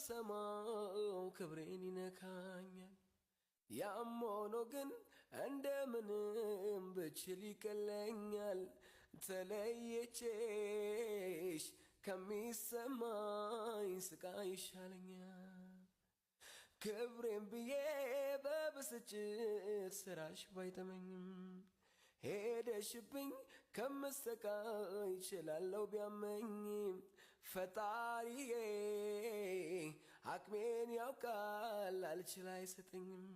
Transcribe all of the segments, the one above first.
ብሰማው ክብሬን ይነካኛል። ያም ሆኖ ግን እንደምንም ብችል ይቀለኛል። ተለየቼሽ ከሚሰማኝ ስቃይ ይሻለኛል። ክብሬን ብዬ በብስጭት ስራሽ ባይተመኝም ሄደሽብኝ ከምሰቃይ እችላለሁ ቢያመኝም። ፈጣሪዬ አቅሜን ያውቃል፣ አልችል አይሰጠኝም።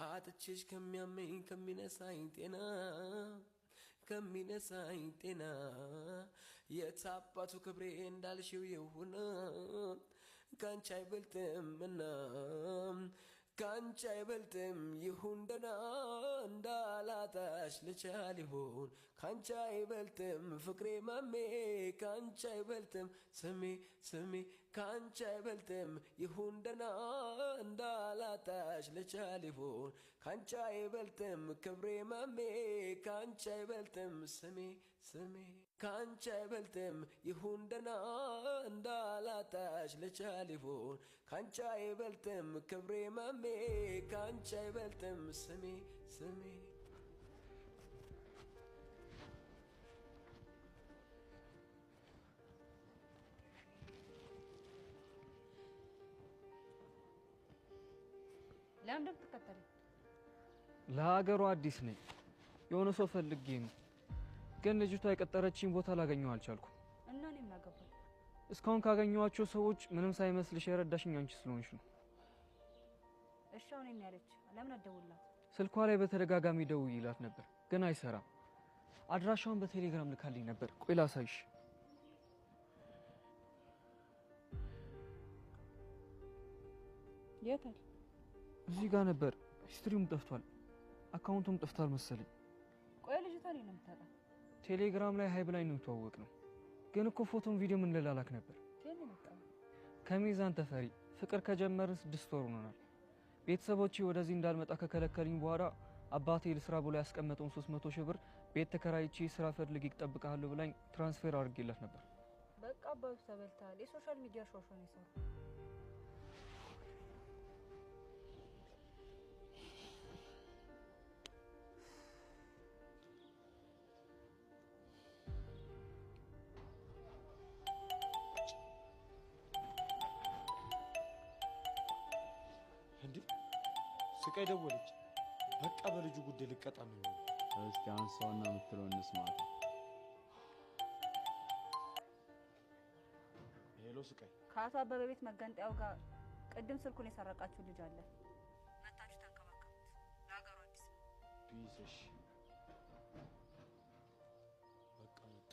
አጥቼሽ ከሚያመኝ ከሚነሳኝ ጤና፣ ከሚነሳኝ ጤና፣ የታባቱ ክብሬ እንዳልሽው ይሁን፣ ካንቺ አይበልጥምና፣ ካንቺ አይበልጥም። ይሁን ደና፣ እንዳላጣሽ ልቻል ይሁን። ካንቺ አይበልጥም ፍቅሬ ማሜ፣ ካንቺ አይበልጥም ስሜ ስሜ፣ ካንቺ አይበልጥም። ይሁን ደና፣ እንዳላጣሽ ልቻል ይሁን። ካንቺ አይበልጥም ክብሬ ማሜ፣ ካንቺ አይበልጥም ስሜ ስሜ፣ ካንቺ አይበልጥም። ይሁን ደና፣ እንዳላጣሽ ልቻል ይሁን። ካንቺ አይበልጥም ክብሬ ማሜ፣ ካንቺ አይበልጥም ስሜ ስሜ። ለምን እንደምትከተለኝ? ለሀገሩ አዲስ ነኝ። የሆነ ሰው ፈልጌ ነው፣ ግን ልጅቷ የቀጠረችኝ ቦታ ላገኘው አልቻልኩም። እና እኔ ምን አገባኝ? እስካሁን ካገኘኋቸው ሰዎች ምንም ሳይመስልሽ የረዳሽኝ አንቺ ስለሆንሽ ነው። እሺ አሁን እኔ ያለች ለምን አትደውልላት? ስልኳ ላይ በተደጋጋሚ ደውዬላት ነበር፣ ግን አይሰራም። አድራሻውን በቴሌግራም ልካልኝ ነበር። ቆይ ላሳይሽ። የት አለ? እዚህ ጋር ነበር። History ውም ጠፍቷል፣ account ኡም ጠፍቷል መሰለኝ። ቆይ ልጅቷ እኔን ነው የምታውቃት? ቴሌግራም ላይ hi ብላኝ ነው የተዋወቅነው። ግን እኮ ፎቶም ቪዲዮም እንላላክ ነበር። ከየት ነው የመጣው? ከሚዛን ተፈሪ። ፍቅር ከጀመርን 6 ወር ሆኖናል። ቤተሰቦቼ ወደዚህ እንዳልመጣ ከከለከሉኝ በኋላ አባቴ ልስራ ብሎ ያስቀመጠውን 300 ሺህ ብር ቤት ተከራይቼ ስራ ፈልጌ እጠብቅሃለሁ ብላኝ transfer አድርጌላት ነበር። በቃ አባቱ ተበልተሃል። የ social media ሾሾ ነው የሰሩ። እንዴ፣ ስቃይ ደወለች። በቃ በልጁ ጉዳይ ልቀጣ ነው የሚሆነው። እስኪ አንሳውና የምትለውን እንስማት። Hello ስቃይ። ከአቶ አበበ ቤት መገንጠያው ጋር ቅድም ስልኩን የሰረቃችሁ ልጅ አለ። መታችሁ ተንከባከቡት። ለሀገሩ አዲስ ነው። Peace። እሺ በቃ መጣ።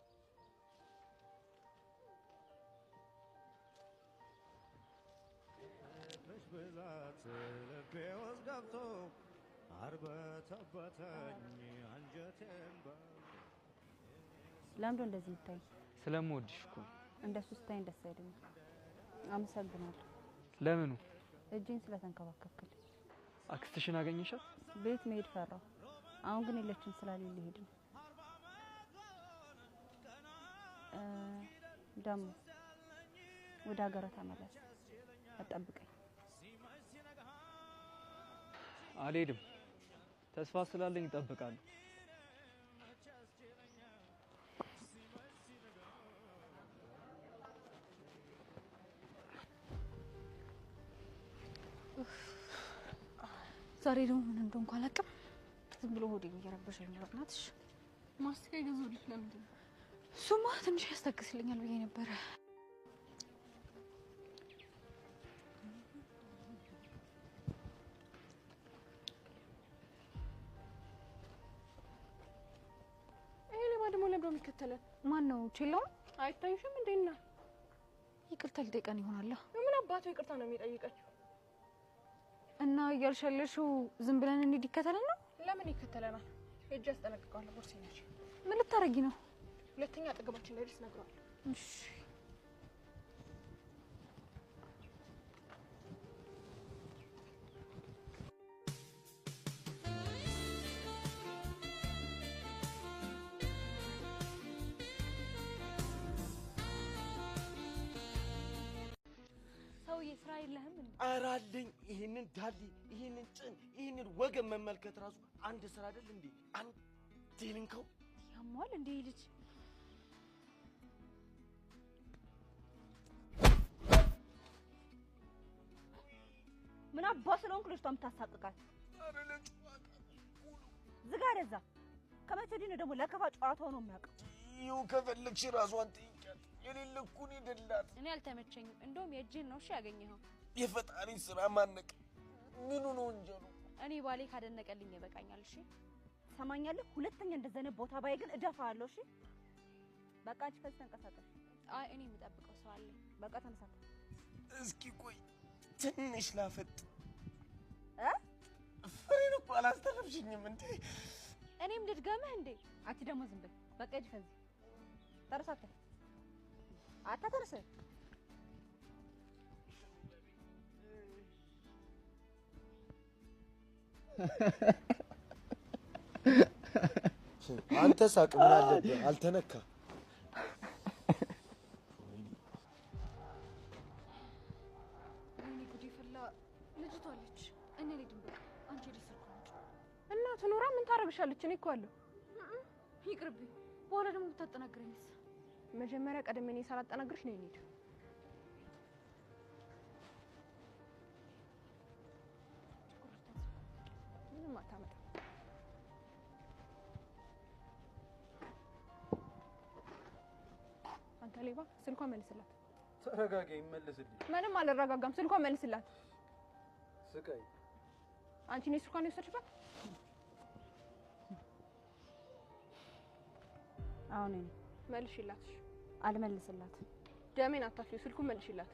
ብዛት ልቤ ውስጥ ገብቶ አርበተበተኝ አንጀቴን። ለምንድን ነው እንደዚህ የምታይ? ስለምወድሽ እኮ ነው። እንደሱ ስታይኝ ደስ አይለኝም። አመሰግናለሁ። ለምኑ? እጄን ስለተንከባከብክልኝ። አክስትሽን አገኘሻት? ቤት መሄድ ፈራሁ። አሁን ግን የለችም ስላለኝ ልሄድ ነው። ደግሞ ወደ ሀገር ተመለስ፣ አጠብቀኝ። አልሄድም። ተስፋ ስላለኝ እጠብቃለሁ። ዛሬ ደግሞ ምን እንደሆንኩ አላውቅም። ዝም ብሎ ሆዴን እየረበሸኝ ነው። በእናትሽ። ማስቲካ የገዛሁልሽ ለምንድን ነው? እሱማ ትንሽ ያስታግስልኛል ብዬ ነበረ። ይሄ ሌባ ደግሞ ለምንድን ነው የሚከተለን? ማን ነው? ቼላው? አይታይሽም እንዴና? ይቅርታ ሊጠይቀን ይሆናል። ምን አባቱ ይቅርታ ነው የሚጠይቀችው? እና እያልሽ ያለሽው ዝም ብለን እንሂድ ይከተለን ነው? ለምን ይከተለናል? ሄጄ አስጠነቅቀዋለሁ። ቦርሴን ያዥ። ምን ልታረጊ ነው? ሁለተኛ አጠገባችን እንዳይደርስ እነግረዋለሁ። እሺ። ሰውዬ፣ ስራ የለህም እንዴ? ኧረ አለኝ። ይሄንን ዳሊ፣ ይሄንን ጭን፣ ይሄንን ወገን መመልከት ራሱ አንድ ስራ አይደል እንዴ? አንዴ ልንከው። ያሟል እንዴ ልጅ? ምን አባ ስለሆንክ ልጅቷ የምታሳቅቃት? ዝጋ ደዛ። ከመቼ ወዲህ ነው ደግሞ ለከፋ ጨዋታ ሆኖ የሚያውቀው? ይኸው ከፈለግሽ ራሷን ጠይቂያት። የሌለ እኮ ነው የደላት። እኔ አልተመቸኝም። እንደውም የእጅህን ነው እሺ ያገኘኸው። የፈጣሪን ስራ ማነቅ ምኑ ነው ወንጀሉ? እኔ ባሌ ካደነቀልኝ ይበቃኛል። እሺ ትሰማኛለህ? ሁለተኛ እንደዚህ አይነት ቦታ ባይ ግን እደፋለሁ። እሺ በቃ አንቺ ከዚህ ተንቀሳቀሽ። አይ እኔ የምጠብቀው ሰው አለኝ። በቃ ተነሳት። እስኪ ቆይ ትንሽ ላፈጥ። ፍሬን እኮ አላስተረፍሽኝም እንዴ? እኔም ልድገምህ እንዴ? አንቺ ደግሞ ዝም በይ። በቃ ሂጂ ከዚህ ተነሳት። አታ ተነስ። አንተ ሳቅ፣ ምን አለብህ? አልተነካ። ወይኔ ጉዴ ፈላ። ልጅቷ አለች። እኔ አልሄድም። በቃ አንቺ ሄደሽ ስልኩን አምጪ። እና ትኖራ ምን ታረግሻለች? እኔ እኮ አለሁ። ይቅርብኝ። በኋላ ደግሞ ብታጠናግረኝስ? መጀመሪያ ቀደም እኔ ሳላጠናግርሽ ነው እንሂድ። ምንም አታመጣም። አንተ ሌባ፣ ስልኳ መልስላት። ተረጋጋ፣ ይመለስልኝ። ምንም አልረጋጋም። ስልኳ መልስላት። ስቃይ አንቺ ነሽ ስልኳን የወሰድሽባት? አሁን እኔ መልሽላት። አልመልስላትም። ደሜን አታፍሊው። ስልኩን መልሽላት።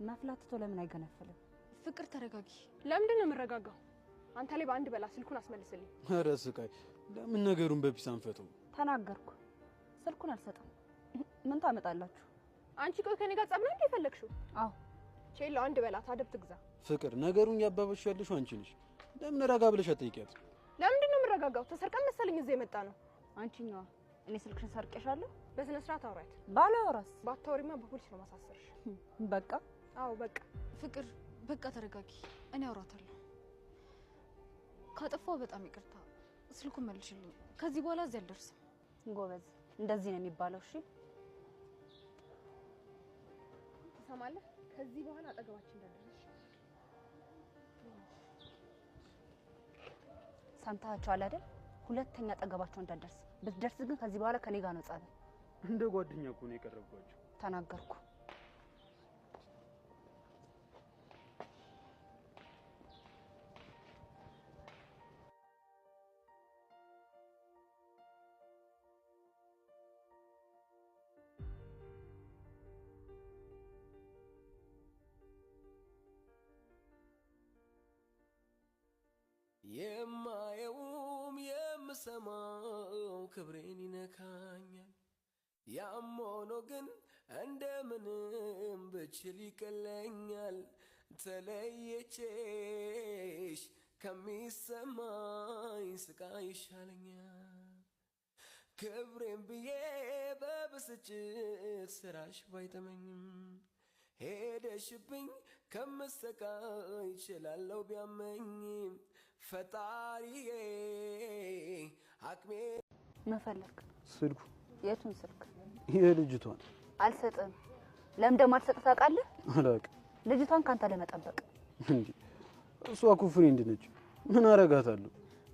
መፍላት ትቶ ለምን አይገነፍልም? ፍቅር ተረጋጊ። ለምንድን ነው የምረጋጋው? አንተ ሌባ፣ አንድ በላ። ስልኩን አስመልስልኝ። ኧረ ስቃይ፣ ለምን ነገሩን በፒስ አንፈተው? ተናገርኩ። ስልኩን አልሰጥም። ምን ታመጣላችሁ? አንቺ ቆይ ከኔ ጋር ጸብ ነው እንዴ የፈለግሽው? አዎ ቼሎ፣ አንድ በላት። አደብ ትግዛ። ፍቅር፣ ነገሩን ያባበሽው ያለሽው አንቺ ነሽ። ለምን ረጋ ብለሽ አትጠይቂያት? ለምንድን ነው የምረጋጋው? ተሰርቀን መሰለኝ እዚህ የመጣ ነው። አንቺኛዋ እኔ ስልክሽን ሰርቄሻለሁ። በስነ ስርዓት አውሪያት። ባላወራስ? ባታወሪማ በፖሊስ ነው ማሳሰርሽ። በቃ አዎ በቃ። ፍቅር በቃ ተረጋጊ። እኔ አውራታለሁ። ካጠፋው በጣም ይቅርታ። ስልኩን መልሽልኝ። ከዚህ በኋላ እዚህ አልደርስም። ጎበዝ፣ እንደዚህ ነው የሚባለው። እሺ ትሰማለህ? ከዚህ በኋላ አጠገባችን እንዳትደርስ። ሰምታችኋል አይደል? ሁለተኛ አጠገባቸው እንዳትደርስ። ብትደርስ ግን ከዚህ በኋላ ከኔ ጋር ነው ጸብ። እንደ ጓደኛ እኮ ነው የቀረብኳቸው። ተናገርኩ። የማየውም የምሰማው ክብሬን ይነካኛል። ያም ሆኖ ግን እንደምንም ብችል ይቀለኛል። ተለየቼሽ ከሚሰማኝ ስቃይ ይሻለኛል። ክብሬን ብዬ በብስጭት ስራሽ ባይተመኝም ሄደሽብኝ ከምሰቃይ እችላለሁ ቢያመኝም ፈጣሪዬ አቅሜ መፈለግ ስልኩ የቱን ስልክ? የልጅቷን። አልሰጥም። ለምን እንደማልሰጥ ታውቃለህ? አላውቅም። ልጅቷን ካንተ ለመጠበቅ። እንዴ እሷ እኮ friend ነች። ምን አረጋታለሁ?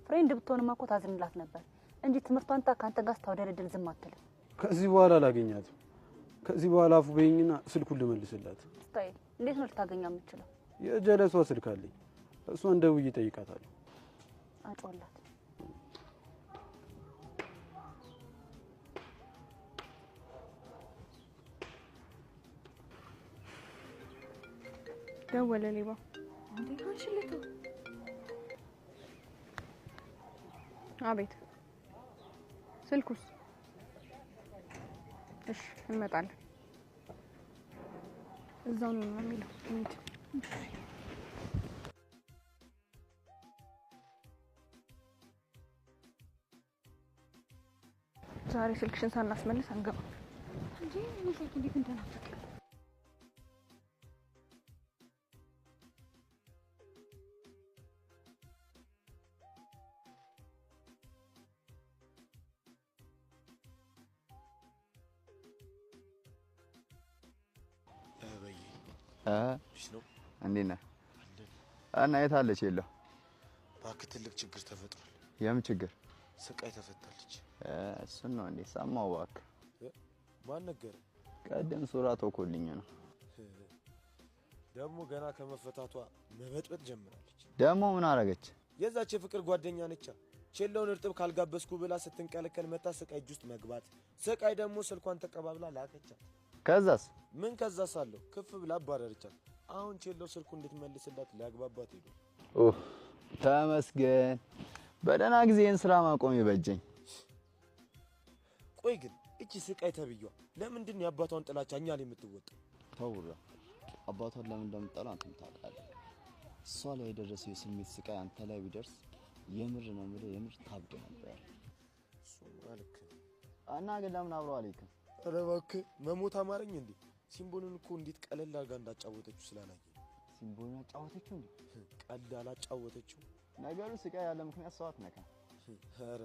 Friend ብትሆንማ እኮ ታዝንላት ነበር እንጂ ትምህርቷን ታ ካንተ ጋር ስታወደድል ዝም አትልም። ከዚህ በኋላ አላገኛትም። ከዚህ በኋላ አፉ በይኝና ስልኩን ልመልስላት። ስታይል እንዴት ነው ልታገኘው የምችለው? የጀለሷ ስልክ አለኝ። እሷን ደውዬ እጠይቃታለሁ። አጮላት። ደወለ ሌባ። እንዴ አንቺ አቤት። ስልኩስ? እሺ እንመጣለን። እዛው ነው የሚለው። እንሂድ። ዛሬ ስልክሽን ሳናስመልስ አንገባም። እንዴ እኔ ስልክ እንዴት እንደናፈቀኝ። Peace ነው። እንዴት ነህ? እና የት አለች? የለው። እባክህ ትልቅ ችግር ተፈጥሯል። የምን ችግር? ስቃይ ተፈታለች። እሱን ነው እንዴ? ሰማሁ እባክህ። ማን ነገረህ? ቀደም ሱራ ተኮልኝ ነው። ደግሞ ገና ከመፈታቷ መበጥበጥ ጀምራለች። ደግሞ ምን አረገች? የዛች የፍቅር ጓደኛ ነቻ። ቼላውን እርጥብ ካልጋበዝኩ ብላ ስትንቀለቀል መታ ስቃይ እጅ ውስጥ መግባት። ስቃይ ደግሞ ስልኳን ተቀባብላ ላከቻት። ከዛስ? ምን ከዛስ አለው፣ ክፍ ብላ አባረረቻት። አሁን ቼላው ስልኩን እንድትመልስላት ሊያግባባት ሄዱ። ኦህ ተመስገን። በደህና ጊዜን ስራ ማቆም ይበጀኝ። ቆይ ግን እቺ ስቃይ ተብዬዋ ለምንድን ነው የአባቷን ጥላቻ እኛ ላይ የምትወጣው? ተው ቡራ፣ አባቷን ለምን እንደምጠላ አንተም ታውቃለህ። እሷ ላይ የደረሰው የስሜት ስቃይ አንተ ላይ ቢደርስ የምር ነው የምልህ፣ የምር ታብድ ነበር። እሱማ ልክ ነው። እና ግን ለምን አብረው አልሄድክም? ኧረ እባክህ መሞት አማረኝ እንዴ? ሲምቦንን እኮ እንዴት ቀለል አድርጋ እንዳጫወተችው ስላላየሁ። ሲምቦንን አጫወተችው እንዴ? ቀልድ አላጫወተችው። ነገሩ ስቃይ ያለ ምክንያት ሰው አትነካም። ኧረ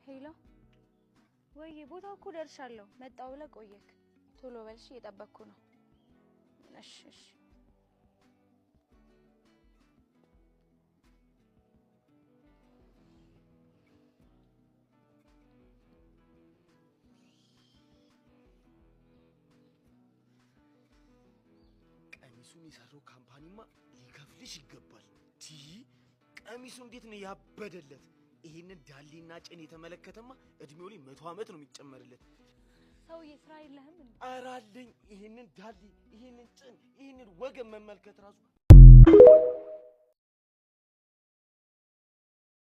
Hello፣ ወይ ቦታው እኮ ደርሻለሁ። መጣሁ ብለህ ቆየክ። ቶሎ በልሽ፣ እየጠበቅኩ ነው። እሺ እሺ። ቀሚሱን የሰራው company ማ ሊከፍልሽ ይገባል። ቲ ቀሚሱ እንዴት ነው ያበደለት! ይሄንን ዳሌና ጭን የተመለከተማ እድሜው ላይ 100 ዓመት ነው የሚጨመርለት። ሰውዬ ስራ የለህም እንዴ? ኧረ አለኝ። ይሄንን ዳሌ፣ ይሄንን ጭን፣ ይሄንን ወገን መመልከት ራሱ